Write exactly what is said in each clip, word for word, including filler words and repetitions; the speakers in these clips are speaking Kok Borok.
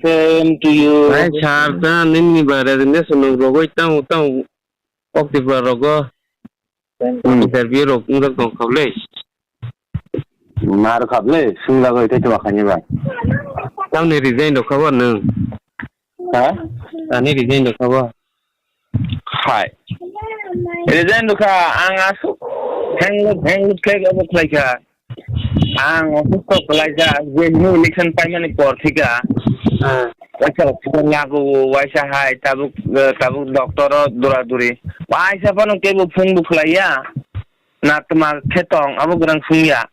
Same to you. Hai sir, ta nini ba resignation rogwi tang tang kok tipra rogo. Hmm. Interview rok wngjak tong kha le. Mar kha le, sung lagwi tei twa khani ba. Tamni resign rok kha ba nwng? Ha? Ani resign rok kha ba? Hai. Resign rok kha, ang asuk henglo henglo khe abo khlai kha. Ang office ko khlai kha, je new election paimani por thika. Ah. Waisa office lagu, waisa hai, tabuk, eh, tabuk doctor o dura duri. Waisa phano kebo phone bo khlai ya. Na tma khe tong, abo gwrang sung ya.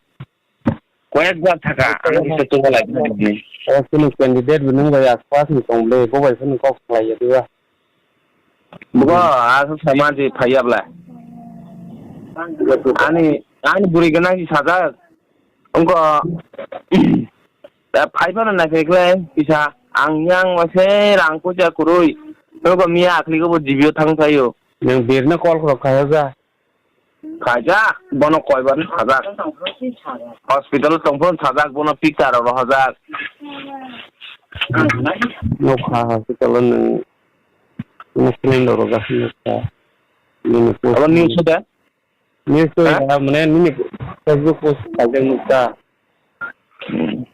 Koyek bar thaka, ang bisa tungma lai. O kunu candidate bo nung bai as pass ni tong le, bo bai phano kok khlai ya diba? Bugo, asuk sama di phai ya bla. Ani, ani buri gana si sajak. Ungko, eh, phai phano nai phai khlai, kisa, ang yang wase rang ko ja kurui. Ungko miya akhli ko bo G B o thang phaio. Nang birna call khoro khayo ja. Khaijak, bono koibar sajak. Hospital tongphuru sajak, bono picture ro hojak. Nokha hospital nwng, nwng cylinder ro gasi nokha. Nini post. Abo news da? News to ha? Ya, mane nini Facebook post khaijak nokha. Hmm.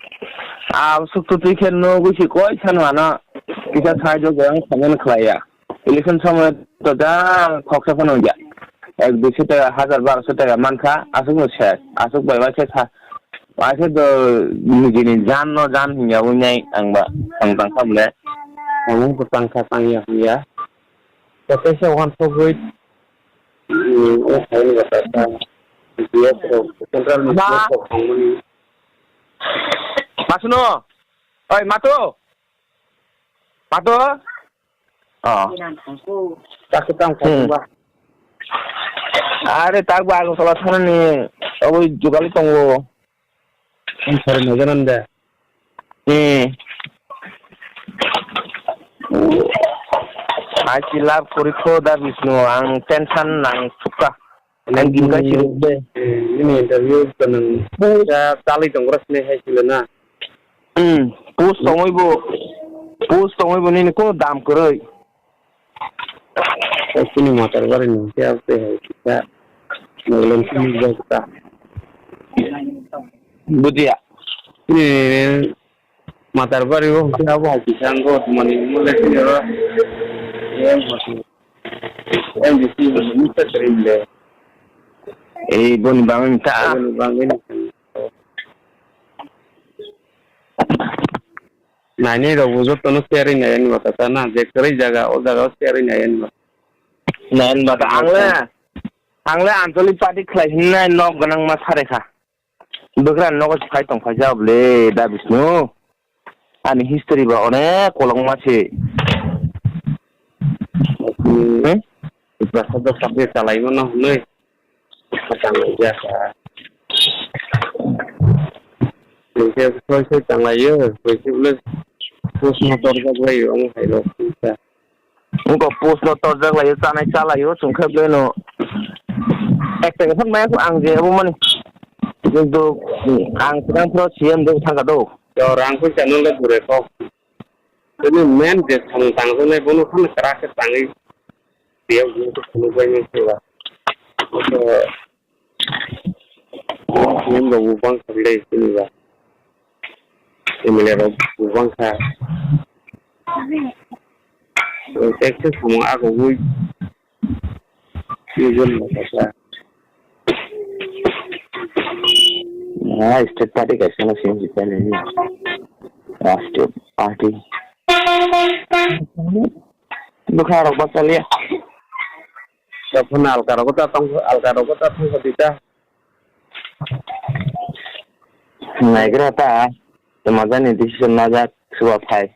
Ah, suk tu twi khe no gusi koi sano ano kisa sai do jang samen khlaiya. Election somoy to da khoksa phano ya. Ek duiso taka, hajar barso taka mankha, asuk no ses, asuk bai bai khe sa. Waisa do nijini jan no jan hinya unyai ang ba ang tang kha bole. Ang ko tang kha tang ya hinya. To kaisa wan so goi. Hmm, o hai ni bata ta. B P S rok, central ministry rok thangmani. Masuno. Oi, Mato. Mato. Oh. Tak kita Hmm. Ba. Are tak ba Agartala thangnani. Abo jugali tongo. Ang sari najanan da. Hmm. Hai si love kori kho da Bisnu, ang tension nang sukha. Ang gingkai si. Ini interview kanang ya tali tong ras ne hai sila na. Hmm. Post tongoi bo, post tongoi bo nini kono dam kwrwi. Sini motor gari ni siya se hai kita. Moglem sini juga kita. Bujiya. Ini Matarbari o hwnkhe abo hai kisa wngkha, o tongmani hwnmale chini oro M D C, M D C hwnwi mungsa kwrwi le. Ei, boni bagwi wngkha. Boni bagwi wngkha. Nainai rok bo jotono share wngya ni bata ta na, je kwrwi jaga, o jaga o share wngya ni bata. Nain bata ang le, ang le Anchalik party khlai hwnwi nok gwnang ma sare kha. Bwkrani nogo se phai tong phai jao bwle da Bisnu. Ani history ba onek kolokma se. Hmm? Bwsa do sakni chalaimano hwnwi. Tanglai jaka. Hwnkhe soi soi tanglaio, hwnkhe bwle post no torjak lai omo hai rok. Wngkha post no torjak laio, chanai cha laio, chwng khe bwleno. Ek taka phano maya kho ang je abo mani. Kintu ang swkang phoro C M de thangkha do. Yo, rang puisa no le gure kok. Tini men je thang tang jone bono phano kra khe tangwi. Tiyok jong to phunuk bai man se ba. Abo to C M rok bo bang kha le chini ba. M L A rok bo bang kha. Tei khe samung agogwi. Tei jol ma kasa. Ah, state party kaisa no siyam si kani. Rashtriya party. Bwkha rok ba chaliya. Tei phano alka rok ta tong, alka rok ta thang kha di ta. Naigra ta, twmajani decision najak, swba phai,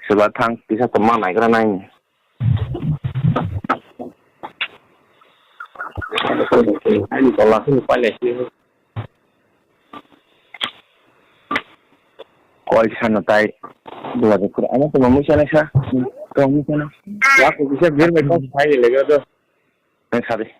swba thang, kisa tongma naigra nai. Ani tola kheno pailai sini. Koi sano tai. Dua de kura. Ano to mamu sana sa. Kamu sana. Ya, ko bisa bir me kok phai le ga do. Nang sari.